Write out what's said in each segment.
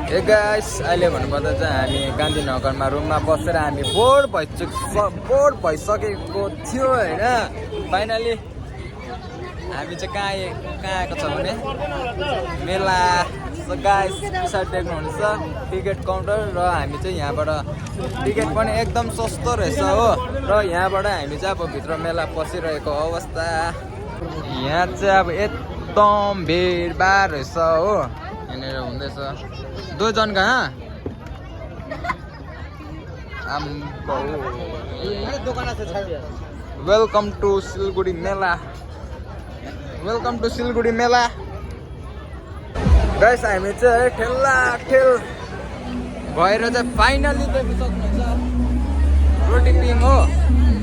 ए guys अहिले भन्नुपर्दा चाहिँ हामी गान्धीनगरमा रुममा बसेर हामी बोर भइसकेको थियो होइन। फाइनली हामी चाहिँ कहाँ आएको छ भने मेला। गाइस पछाडि देख्नुहुन्छ टिकट काउन्टर र हामी चाहिँ यहाँबाट टिकट पनि एकदम सस्तो रहेछ हो। र यहाँबाट हामी चाहिँ अब भित्र मेला पसिरहेको अवस्था। यहाँ चाहिँ अब एकदम भिडभाड रहेछ हो। यहाँनिर हुँदैछ 2 जन कहाँ वेलकम टु सिलगढी मेला। वेलकम टु सिलगढी मेला। गाइस हामी चाहिँ ठेल भएर चाहिँ फाइनली देख्न सक्नुहुन्छ रोटिपिङ हो।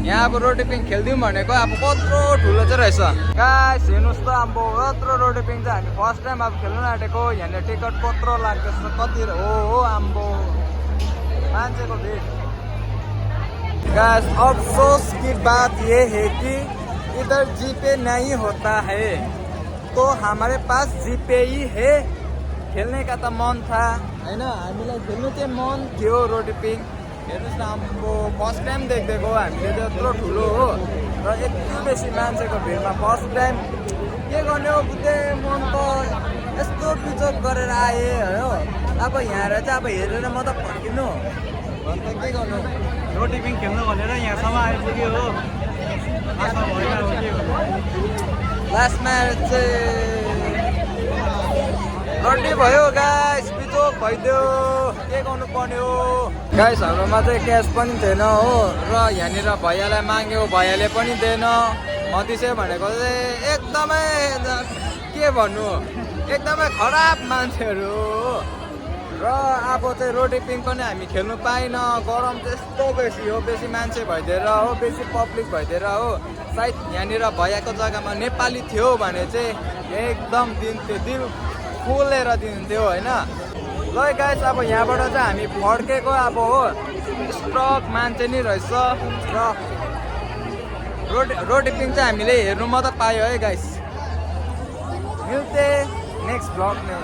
यहाँ अब रोटिपिङ खेलिदिउँ भनेको अब कत्रो ठुलो चाहिँ रहेछ। गाइस हेर्नुहोस् त अब कत्रो रोटिपिङ चाहिँ हामी फर्स्ट टाइम अब खेल्नु आँटेको। यहाँनिर टिकट कत्रो लाग्दैछ कति हो आम्बो मान्छेको भिड। गाइस अफसोस की बात ये है कि इधर जीपे नहीं होता है तो हमारे पास जीपे ही है। खेल्ने का त मन था होइन, हामीलाई खेल्नु चाहिँ मन थियो रोटिपिङ। हेर्नुहोस् न अब फर्स्ट टाइम देखेको हामीले चाहिँ यत्रो ठुलो हो र यति बेसी मान्छेको भिडमा फर्स्ट टाइम के गर्ने हो। बुझ्दै मन त यस्तो बिचोक गरेर आएँ हो। अब यहाँ चाहिँ अब हेरेर म त फर्किनु भन्दा के गर्नु। रोटिपिङ खेल्नु भनेर यहाँसम्म आइपुग्यो हो। लास्टमा चाहिँ रड्डी भयो गाइस, बिचोक भइदियो के गर्नु पर्ने हो। गाइस हाम्रोमा चाहिँ क्यास पनि थिएन हो र यहाँनिर भैयालाई माग्यो, भैयाले पनि दिएन। मतिसे भनेको चाहिँ एकदमै के भन्नु एकदमै खराब मान्छेहरू हो। र अब चाहिँ रोटिपिङ पनि हामी खेल्नु पाइन। गरम त्यस्तो बेसी हो, बेसी मान्छे भइदिएर हो, बेसी पब्लिक भइदिएर हो। सायद यहाँनिर भैयाको जग्गामा नेपाली थियो भने चाहिँ एकदम दिन्थ्यो, दिल खोलेर दिन्थ्यो होइन। ल गाइस अब यहाँबाट चाहिँ हामी फर्केको अब हो। स्ट्रक मान्छे नि रहेछ र रोटिपिङ चाहिँ हामीले हेर्नु मात्रै पायो है गाइस। मिल्थे नेक्स्ट ब्लग में।